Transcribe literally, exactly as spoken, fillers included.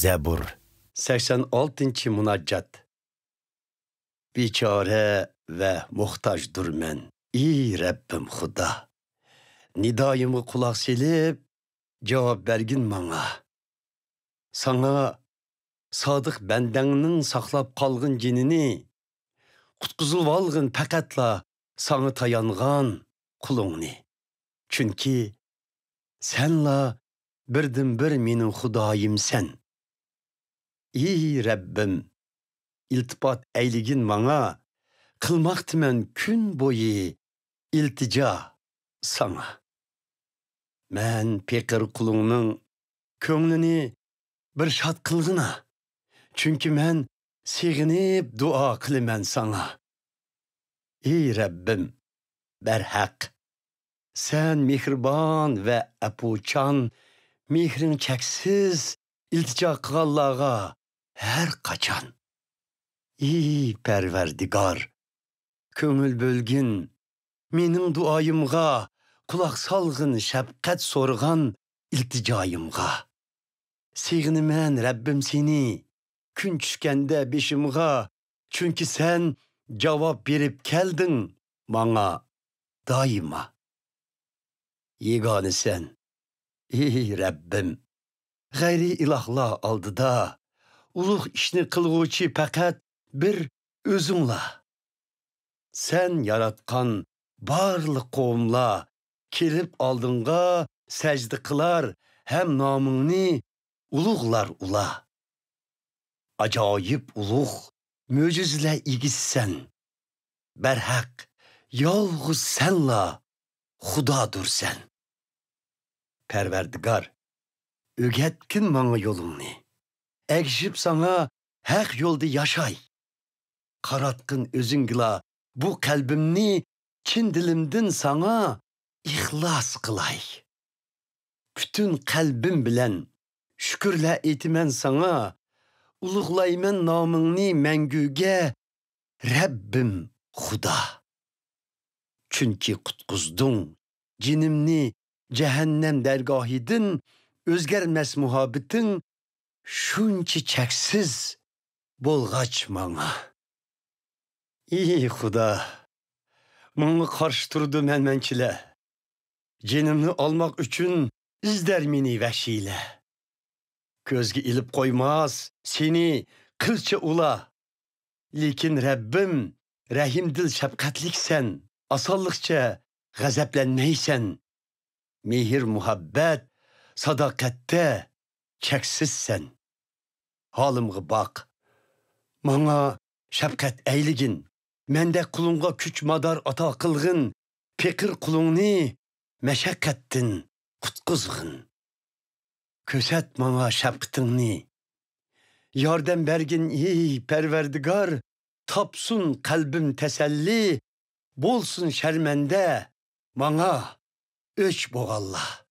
زەبۇر. سەكسەن ئالتىنچى مۇناجات. بىچارە ۋە موھتاجدۇرمەن، ئى رەببىم خۇدا. نىدايىمغا قۇلاق سېلىپ، جاۋاب بەرگىن ماڭا. ساڭا سادىق بەندەڭنىڭ ساقلاپ قالغىن جېنىنى، قۇتقۇزۇۋالغىن پەقەتلا ساڭا تايانغان قۇلۇڭنى. چۈنكى سەنلا بىردىنبىر مېنىڭ خۇدايىمسەن. ئى رەببىم، ئىلتىپات ئەيلىگىن ماڭا، قىلماقتىمەن كۈن بويى ئىلتىجا ساڭا. مەن پېقىر قۇلۇڭنىڭ كۆڭلىنى بىر شاد قىلغىنا، چۈنكى مەن سېغىنىپ دۇئا قىلىمەن ساڭا. ئى رەببىم، بەرھەق، سەن مېھرىبان ۋە ئەپۇچان، مېھرىڭ چەكسىز، ئىلتىجا قىلغانلارغا ھەر قاچان. ئى پەرۋەردىگار، كۆڭۈل بۆلگىن مېنىڭ دۇئايىمغا، قۇلاق سالغىن شەپقەت سورىغان ئىلتىجايىمغا. سېغىنىمەن رەببىم سېنى، كۈن چۈشكەندە بېشىمغا، چۈنكى سەن جاۋاب بېرىپ كەلدىڭ ماڭا دائىما. يېگانىسەن، ئى رەببىم، غەيرىي ئىلاھلار ئالدىدا ئۇلۇغ ئىشنى قىلغۇچى پەقەت بىر ئۆزۈڭلا. سەن ياراتقان بارلىق قوۋملار كېلىپ ئالدىڭغا سەجدە قىلار ھەم نامىڭنى ئۇلۇغلار ئۇلار. ئاجايىپ ئۇلۇغ مۆجىزىلەر ئىگىسىسەن. بەرھەق، يالغۇز سەنلا خۇدادۇرسەن. پەرۋەردىگار، ئۆگەتكىن ماڭا يولۇڭنى. ئەگىشىپ ساڭا ھەق يولدا ياشاي. قاراتقىن ئۆزۈڭگىلا بۇ قەلبىمنى، چىن دىلىمدىن ساڭا ئىخلاس قىلاي. پۈتۈن قەلبىم بىلەن شۈكۈرلەر ئېيتىمەن ساڭا، ئۇلۇغلايمەن نامىڭنى مەڭگۈگە، رەببىم خۇدا. چۈنكى قۇتقۇزدۇڭ جېنىمنى جەھەننەم دەرگاھىدىن، ئۆزگەرمەس مۇھەببىتىڭ شۇنچە چەكسىز بولغاچ ماڭا. ئى خۇدا، ماڭا قارشى تۇرىدۇ مەنمەنچىلەر. جېنىمنى ئالماق ئۈچۈن ئىزدەر مېنى ۋەھشىيلەر. كۆزگە ئىلىپ قويماس سېنى قىلچە ئۇلار. لېكىن رەببىم، رەھىمدىل شەپقەتلىكسەن، ئاسانلىقچە غەزەپلەنمەيسەن. مېھىر-مۇھەببەت، ساداقەتتە چەكسىزسەن. ھالىمغا باق. ماڭا شەپقەت ئەيلىگىن. مەندەك قۇلۇڭغا كۈچ-مادار ئاتا قىلغىن. پېقىر قۇلۇڭنى مەشەققەتتىن قۇتقۇزغىن. كۆرسەت ماڭا شەپقىتىڭنى. ياردەم بەرگىن، ئى پەرۋەردىگار، تاپسۇن قەلبىم تەسەللى، بولسۇن شەرمەندە ماڭا ئۆچ بوغانلار.